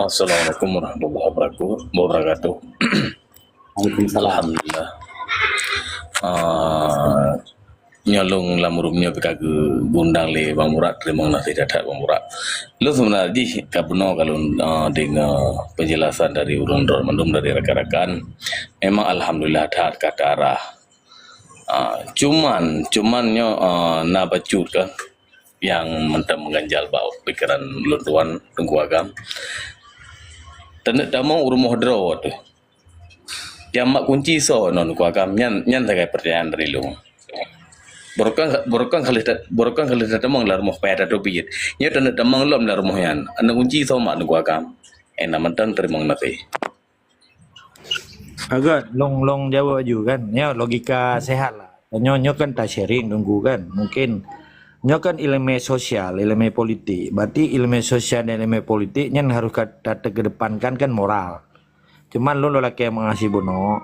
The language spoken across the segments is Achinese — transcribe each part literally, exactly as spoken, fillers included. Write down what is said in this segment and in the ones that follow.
Assalamualaikum warahmatullahi wabarakatuh. Waalaikumsalam. Alhamdulillah. Ah, nyoe lôn lam rumoh nyoe ka geugundang lé Bang Murat, teurimong gaséh that-that Bang Murat. Lôn seubeuna jih ka bunoe ka lôn, ah, deungoe penjelasan dari ureuëng droe mandum dari rakan-rakan. Memang alhamdulillah that ka teuarah. Ah, cuman, cuman nyoe, ah, na bacut ka nyang mantong meuganjal bak pikeran lôn tuan Teungku Agam. Taneuk tamong u rumoh droe teuh. Nyang mat kunci soe ngon Teungku Agam? Nyan, nyan sagai pertanyaan dari lôn. Barokon, barokon ka lheueh ta-, barokon ka lheueh tatamong lam rumoh payah tateubiet. Nyoe taneuk tamong lom lam rumoh nyan. Aneuk kunci soe mat Teungku Agam? Eh, na mantong teurimong gaséh. Agak long long jawab aju kan. Nyoe logika sehat lah. Nyoe, nyoe kan ta sharing Teungku kan. Mungkin nyoe kan ileumèe sosial, ileumèe politik. Berarti ileumèe sosial dan ileumèe politik nyan harus ka ta teukedepankan kan moral. Cuman lôn lôn lakèe meu'ah sibunoe.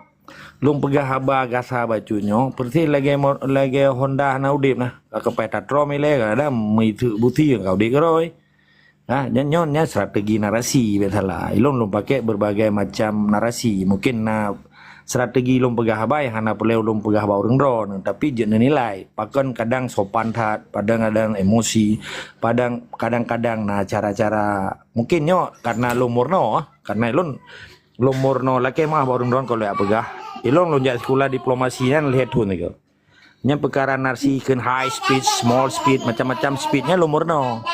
Lôn peugah haba gasa bacut nyoe, persis lagèe mo-, lagèe Honda hana udép nah. Ka payah tatrom ilèe, kadang-kadang meuiseuk buti ka udép keudroe. Ha, nyan, nyan, nyan strategi narasi biasalah. Ilôn lôn pakai berbagai macam narasi. Mungkin na strategi lôn peugah haba nyang hana peureulèe lôn peugah bak ureuëng droe, tapi jeuet neunilai. Pakon kadang sopan that, kadang-kadang emosi, kadang, kadang-kadang na cara-cara. Mungkin nyoe karena lôn meurunoe, karena ilôn lôn meurunoe lakèe meu'ah bak ureuëng droe kon lôn jak peugah. Ilôn lôn jak sikula diplomasi nyan lhèe thôn sigoe. Nyan peukara narasi kheun high speed, small speed, macam-macam speed nyan lôn meurunoe.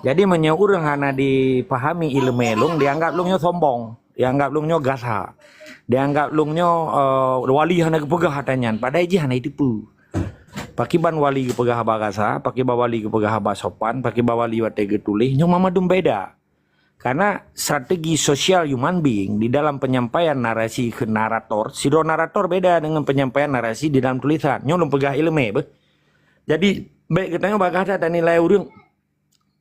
Jadi meunyoe ureuëng hana dipahami ileumèe lôn, dianggap lôn nyoe sombong, dianggap lôn nyoe gasa, dianggap lôn nyoe, eh, wali hana geupeugah ata nyan, padahai jih hana jiteupeue. Pakriban wali geupeugah haba gasa, pakriban wali geupeugah haba sopan, pakriban wali watèe geutuléh, nyoe mandum beda. Karena strategi sosial human being di dalam penyampaian narasi keu narator, sidroe narator beda dengan penyampaian narasi di dalam tulisan. Nyoe lôn peugah ileumèe beuh. Jadi, bèk geutanyoe bagaih that tanilai ureuëng.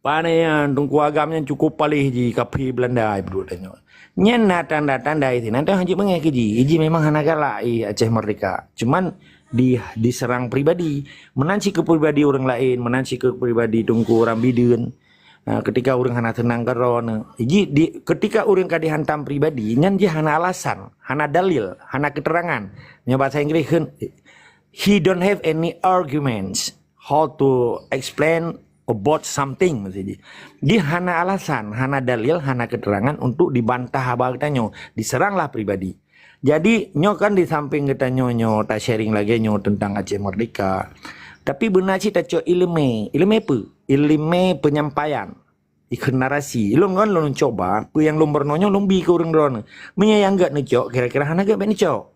Pane nyan, Teungku Agam nyan cukup paléh jih, kafé Belanda, ibu tanyoe. Nyan na tanda-tanda isi, nanti hana jeuet beungèh keu jih. Jih memang hana galak, ih, Aceh Merdeka. Cuman di, diserang pribadi. Meunan cit keu pribadi ureuëng laén, meunan cit keu pribadi Teungku Rambideuen. Ha, ketika ureuëng hana seunang keudroe, ji, di, ketika ureuëng ka dihantam pribadi, nyan jih hana alasan, hana dalil, hana keterangan. Nyoe bahasa Inggris kheun, he don't have any arguments how to explain about something, maksud jih. Jih hana alasan, hana dalil, hana keterangan untuk dibantah haba geutanyoe, diseranglah pribadi. Jadi, nyoe kan di samping geutanyoe nyoe ta-sharing lagèe nyoe teuntang Aceh Merdeka. Tapi beuna cit tacok ileumèe. Ileumèe peue? Ileumèe penyampaian. Ikheun narasi. Ilôn kan lôn cuba, peue nyang lôn meurunoe nyoe lôn bi keu ureuëng droeneuh. Meunyoe nyang gèt neucok, kira-kira hana gèt bèk neucok.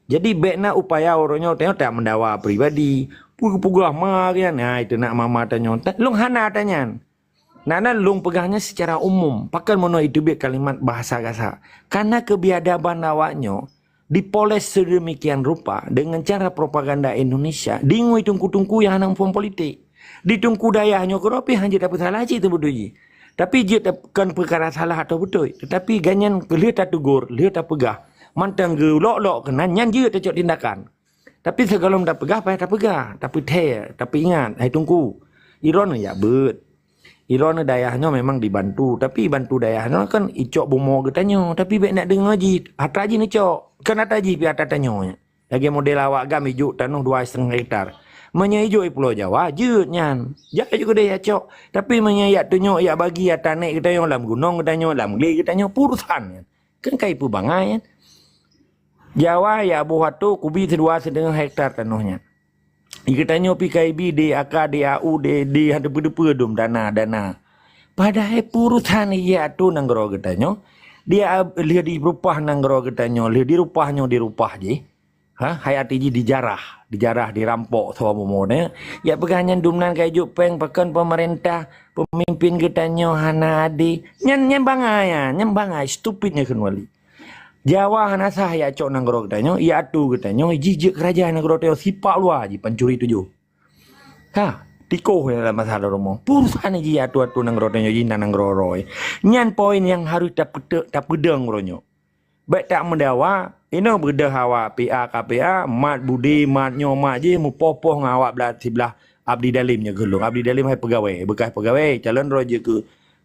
Jadi, bèk na upaya uroe nyoe teuh tak meudawa pribadi. Peue geupeugah ma geuh nyan, hai teunak mama tanyoe. Ta-, lôn hana ata nyan. Nah, na lôn peugah nyan secara umum, pakon meunoe iteubiet kalimat bahasa gasa. Karena kebiadaban awak nyoe dipoles sedemikian rupa dengan cara propaganda Indonesia, deungon teungku-teungku nyang hana muphom politik. Di teungku dayah nyoe keudroe pih hana jeuet tapeusalah cit teuh beutôi jih. Tapi jeuet tap-, kon peukara salah atau beutôi, tetapi gobnyan lheueh tategur, lheueh tapeugah, mantong geulok-lok keunan, nyan jeuet tacok tindakan. Tapi sigohlom tapeugah, payah tapeugah, tapeutée, tapeuingat, hai teungku, droeneuh jak beuet. Droeneuh dayah nyoe memang dibantu, tapi bantu dayah nyoe kan icok bumoe geutanyoe, tapi bèk neuk deungoe jih, atra jih neucok, kan atra jih pih atra tanyoe nyan. Lagèe model awak GAM ijok tanoh dua setengah hektar. Meunyoe ijok i Pulo Jawa, jeuet nyan. Jak ju keudeh jak cok. Tapi meunyoe jak tunyok, jak bagi atra nèk geutanyoe lam gunong geutanyoe, lam glé geutanyoe, peue urusan nyan. Kan ka ipeubangai nyan. Jawa jak boh atô kubi sidua setengah hektar tanoh nyan. Geutanyoe pih ka ibi di A K, di A U, di, di hana teupeu-teupeu dum dana, dana. Padahai peue urusan ijak atô nanggroe geutanyoe, di a-, lheueh dirupah nanggroe geutanyoe, lheueh dirupah nyoe dirupah jih. Ha, hai até jih dijarah, dijarah, dirampok soe bumoe nyan. Jak peugah nyan dum nan ka ijok péng, pakon peumeurintah, peumimpin geutanyoe hana adé. Nyan, nyan bangai nyan, nyan bangai, stupid nyan kheun wali. Jawa hana sah jak cok nanggroe geutanyoe, jak atô geutanyoe, jih jeuet keurajeuen nanggroe geutanyoe, sipak luwa jih pancuri tujoh. Ha, tikoh nyan lam masa rumoh. Peue urusan jih jak atô-atô nanggroe geutanyoe, jih na nanggroe roe. Nyan poin nyang harôh tapeute-, tapeudong uroe nyoe. Bèk tak meudawa, inoe beudôh awak P A K P A, mat Budi, mat nyoe, mat jih, mupoh-poh ngon awak blah siblah Abdi Dalim nyoe geulong. Abdi Dalim hai peugawée, bekas peugawée, calon droe jeuet keu,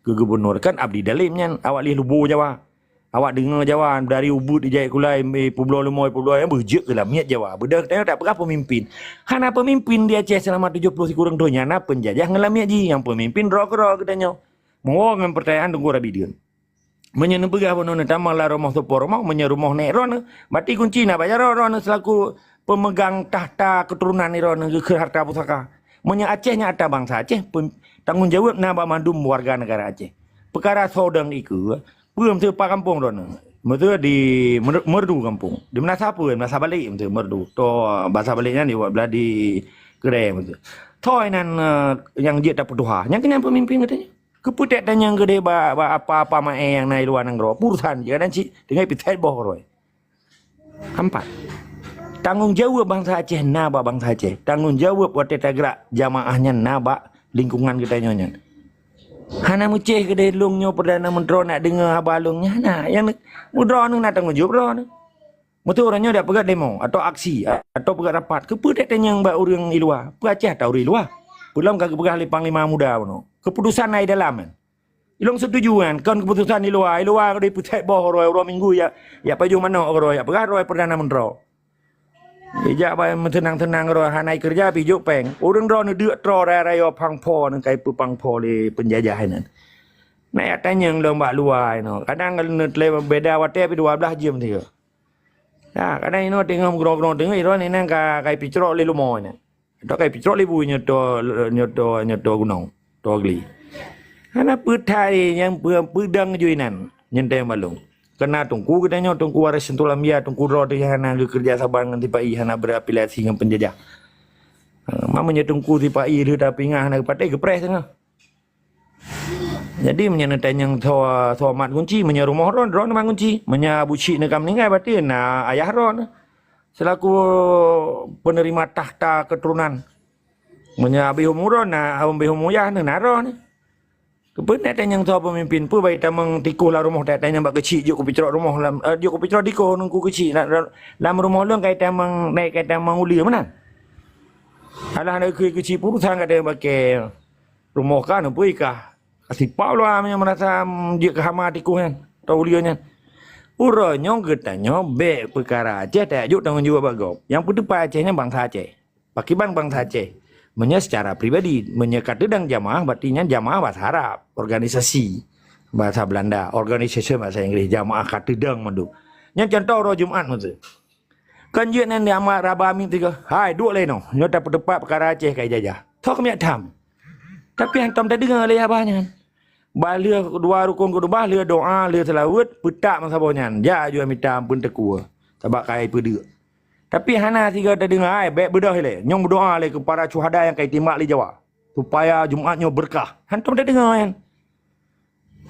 Keu gubunur kan abdi dalem nyan, awak lheueh lubo Jawa. Awak deungoe Jawa, dari Ubit ijak kulai, eh, peubloe leumo, peubloe nyan beujeuet keu lamiet Jawa. Beudôh tanyoe tapeugah peumimpin. Hana peumimpin di Aceh seulama tujoh ploh sikureueng thon, nyan na peunjajah ngon lamiet jih. Nyang peumimpin droe keudroe geutanyoe. Meuwoe ngon peurtanyaan Teungku Rabideun. Meunyoe neupeugah bunoe neutamong lam rumoh seupôt rumoh, meunyoe rumoh nèk droeneuh, berarti kunci na bak jaroe droeneuh seulaku peumeugang takhta keuturonan droeneuh geukheun harta pusaka. Meunyoe Aceh nyan atra bansa Aceh, pem-, tanggong jaweueb na bak mandum warga negara Aceh. Peukara soe dong ikeue, peue meuteue pat gampông droeneuh? Meuteue di Mer-, Meureudu gampông. Di Meunasah peue? Meunasah Balek meuteue Meureudu. Toh basa Balek nyan di Wak Beuladi Keudè meuteue. Soe inan, eh, nyang jeuet tapeutuha? Nyang keunan peumimpin geutanyoe. Keupeue tanyong keudeh bak, bak apa-apa maé nyang na i luwa nanggroe? Peue urusan jih, kadang cit tinggai peutet boh keudroe. Ampat. Tanggong jaweueb bansa Aceh na bak bansa Aceh. Tanggong jaweueb watèe tagrak jamaah nyan na bak lingkungan geutanyoe nyan. Hana meucéh keudeh lôn nyoe Perdana Menteri nak deungoe haba lôn nyan. Hana. Nyang mudroe nyoe na tanggong jaweueb droeneuh. Meuteue uroe nyoe dak peugah demo atau aksi atau peugah rapat. Keupeue tanyong bak ureueng i luwa? Peue Aceh atra ureueng i luwa? Peue lom ka geupeugah lé Panglima Muda bunoe. Keuputusan na i dalam nyan. Ilôn seutuju nyan, kon keuputusan i luwa. I luwa ka dipeutet boh uroe, uroe Minggu jak, jak pajoh manok uroe, jak peugah droe Perdana Menteri. Ijak bai meuteunang-teunang uroe, hana i keureuja pih jok péng. Ureueng droeneuh deuk troe raya-raya pang pho nyan ka ipeupang pho lé peunjajah nyan. Nak jak tanyong lom bak luwa inoe. Kadang neuteulée beda watée pih dua blaih jeuem sigoe. Nah, kadang inoe teungoh meugroe-groe teungoh, droeneuh inan ka, ka ipicrok lé leumo nyan. Atau ka ipicrok lé bui nyoe toh, nyoe toh, nyoe toh gunong, toh gli. Hana peuthai nyang peu-, peudong ju inan, nyan teuh balong. Keureuna teungku geutanyoe, teungku waréh Syamsul Anbiya, teungku droe teuh hana geukeureuja saban ngon sipa-i, hana berafiliasi ngon peunjajah. Ha, ma meunyoe teungku sipa-i lheueh tapeuingat hana geupatéh, geupreh teungoh. Jadi, meunyoe neutanyong soe, soe mat gunci, meunyoe rumoh droe, droe mat gunci. Meunyoe Abu Syik neu ka meuninggai, berarti na ayah droe neu. Selaku penerima takhta keturunan. Meunyoe abéh umu droe, na abéh umu yah neu, na droe neu. Keupeue neutanyong soe peumimpin, peue bai tamong tikoh lam rumoh, neutanyong bak keuchik jok keu picrok rumoh lam, eh, jok keu picrok tikoh ngon keuchik lam, lam rumoh lôn kai tamong, naik kai tamong uleue meunan. Alah, na keu keuchik peue urusan ka tanyong bak kée. Rumoh ka neupui kah? Ka sipau lom meunyoe meurasa, mm, jeuet keu hama tikoh nyan, atau uleue nyan. Uroe nyoe geutanyoe bék peukara Aceh tajok tanggong jaweueb bak gob. Nyang peuteupat Aceh nyan bansa Aceh. Pakriban bansa Aceh? Meunyoe seucara pribadi, meunyoe ka teudong jamaah, berarti nyan jamaah bahasa Arab, organisasi bahasa Belanda, organisasi bahasa Inggris, jamaah ka teudong mandum. Nyan contoh uroe Jumat meuseue. Kan jeuet nan di Ahmad Raba Amin tiga. Hai, duek lé noh. Nyoe tapeuteupat peukara Aceh ka ijajah. Tho keumiet tham. Tapi hantom tadeungoe lé haba nyan. Bah lheueh dua rukon keudua, lheueh doa, lheueh seulaweuet, peutak meusaboh nyan. Jak jua mita ampeuen teukue. Sabab ka ipeudeuk. Tapi hana sigoe tadeungoe, hai, bék beudôh ilée. Nyoe meudoa lé keu para syuhada nyang ka itimbak lé Jawa. Supaya Jumat nyoe beureukat. Hantom tadeungoe nyan.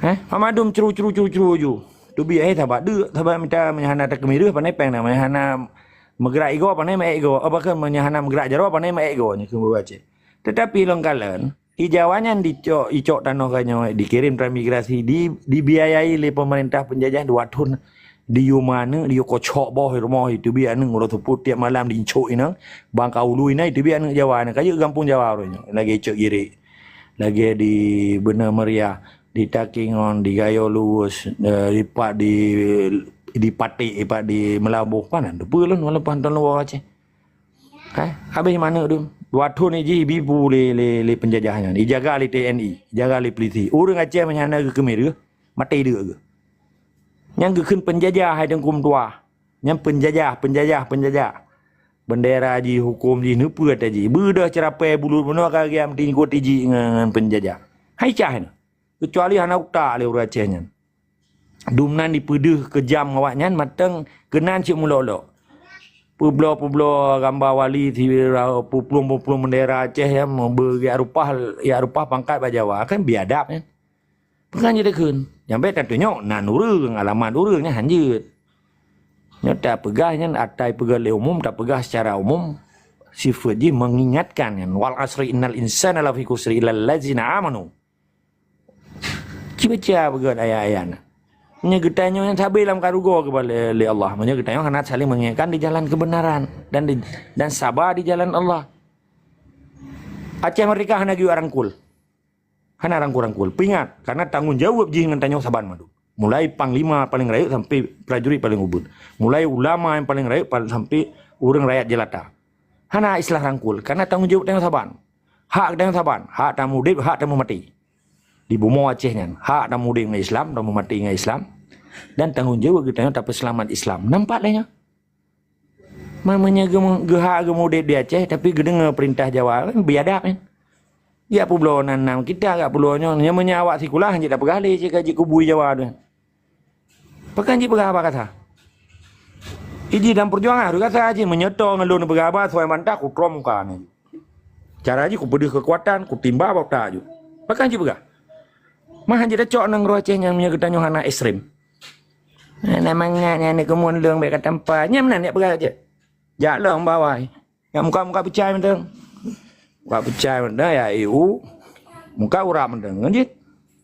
Heh, hana mandum cru, cru, cru, cru ju. Teubiet, eh, sabat deuk, sabat mita meunyoe hana takeumireuh, pane péng na, meunyoe hana meugrak igoe, pane meuék igoe. Oh, bahkan meunyoe hana meugrak jaroe, pane meuék igoe, nyoe keuh bak Aceh. Teutapi lôn kalon, i Jawa nyan dicok, icok tanoh geutanyoe, dikirém transmigrasi, di, dibiayai lé peumeurintah peunjajah dua thon. Diyue ma aneuk, diyue kocok boh rumoh, iteubiet aneuk uroe seupôt tiep malam diincok inong, bang ka ulu inong, iteubiet aneuk Jawa nyan, ka jeuet gampông Jawa uroe nyoe, lagée Cot Girek, lagée di Beuna Meuria, di Takengon, di Gayo Luweueh, eh, dipat di, di Paték, dipat di Meulaboh, panan teupeue lôn, walaupun hantom lôn woe Aceh. Hai, habéh maneuk dum. Dua thon jih ibi bu lé, lé, lé peunjajah nyan. Ijaga lé T N I, ijaga lé pulisi. Ureueng Aceh meunyoe hana geukeumireuh, maté deuk geuh. Nyang geukheun peunjajah hai Teungku meutuah. Nyan peunjajah, peunjajah, peunjajah. Beundera jih, huköm jih, neupeue ata jih. Beudôh ceurapée bulut bunoe ka geujak meutingkot jih ngon, ngon peunjajah. Hai cah nyan. Keucuali hana utak lé ureueng Aceh nyan. Dumnan dipeudeuh keujam awaknyan mantong keunan cit meulok-lok. Peubloe-peubloe gamba wali, sira peuplueng-peuplueng beundera Aceh nyan, meubeu jak reupah, jak reupah pangkat bak Jawa. Kan biadab nyan. Peue nyang jeuet takheun? Nyang bék tatunyok nan ureueng, alamat ureueng nyan hanjeuet. Nyoe tapeugah nyan ata ipeugah lé umum, tapeugah secara umum, sifeuet jih mengingatkan nyan, "Wal asri innal insana lafi khusri illa allazina amanu." Ci baca beugét ayat-ayat nyan. Meunyoe geutanyoe nyan sabe lam karugo keuba lé, lé Allah. Meunyoe geutanyoe hana saling mengingatkan di jalan kebenaran dan di, dan saba di jalan Allah. Aceh Merdeka hana geuyue rangkul. Hana rangkul-rangkul. Peuingat, karena tanggong jaweueb jih ngon tanyoe saban mandum. Mulai panglima paleng rayeuk sampai prajurit paleng ubeut. Mulai ulama nyang paleng rayeuk pal-, sampai ureuëng rakyat jelata. Hana istilah rangkul, karena tanggong jaweueb tanyoe saban. Hak tanyoe saban, hak tameuudeb, hak tameumaté. Di bumoe Aceh nyan, hak tameuudeb ngon Islam, tameumaté ngon Islam, dan tanggong jaweueb geutanyoe tapeuseulamat Islam. Nampak lé nyoe? Mamanya geumu-, geuhak geumeuudeb di Aceh, tapi geudeungoe peurintah Jawa, biadab nyan. Jak peubloe nan-nan kita, jak peubloe nyoe. Nyang meunyoe awak sikula, hanjeuet tapeugah lé cit ka jikubui Jawa tu. Pakon jipeugah haba kasa? Iji dalam perjuangan, harus kasa jih meunyoe toe ngon lôn peugah haba, suai bantah, kutrok muka nyan. Cara jih kupeudeuh keukuatan, kutimba bak utak jih. Pakon jipeugah? Mah hanjeuet tacok nanggroe Aceh nyan meunyoe geutanyoe hana ekstrem. Hana mangat nyan, ni keumuen lôn bèk ka tampa. Nyan meunan jak peugah jih. Jak lom bawai. Nyang muka-muka peucai mantong. Muka peucai mantong ya E U. Muka urat mantong. Ngon jih.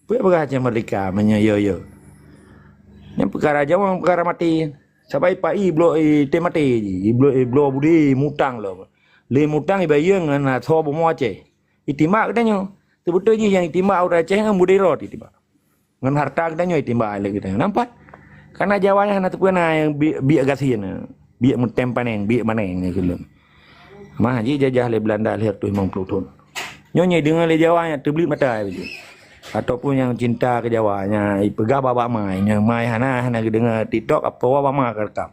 Peue peugah Aceh merdeka meunyoe yo yo. Nyan peukara Jawa, peukara maté. Sabai pai bloe i teuh maté jih. I bloe, i bloe budi mutang lom. Lé mutang ibayeue ngon asoe bumoe Aceh. Itimbak geutanyoe. Seubeutôi jih nyang itimbak ureuëng Aceh ngon budi rot itimbak. Ngon harta geutanyoe itimbak lé geutanyoe. Nampak? Karena Jawa nyan hana teupeue na nyang bi-, biek gasien, biek meutem paneng, biek maneng nyan keu lôn. Mah jijajah lé Belanda lhèe reutôh limong ploh thon. Nyoe nyang deungoe lé Jawa nyan teubleuet mata jih. Ataupun nyang cinta keu Jawa nyan ipeugah bak, bak mai, nyang mai hana, hana geudeungoe TikTok, apoh bak ma ka rekam.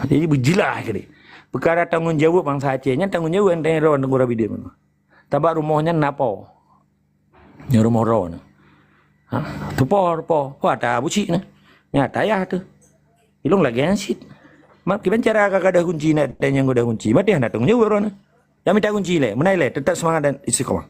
Jadi beujeulaih keudeh. Peukara tanggong jaweueb bansa Aceh nyan tanggong jaweueb Anton Aaron Teungku Rabidin. Tabak rumoh nyan na po. Nyan rumoh droeneuh. Ha? Tupo, tupo. Wah, ta bucik nyan. Nyan tayah tu. Ilong lagèe nyan cit. Mak kiban cara ka gadoh kunci nak tanyong gadoh kunci. Maté hana tanggong jaweueb droeneuh. Dak mita kunci lé, meunan lé, tetap seumangat dan istiqamah.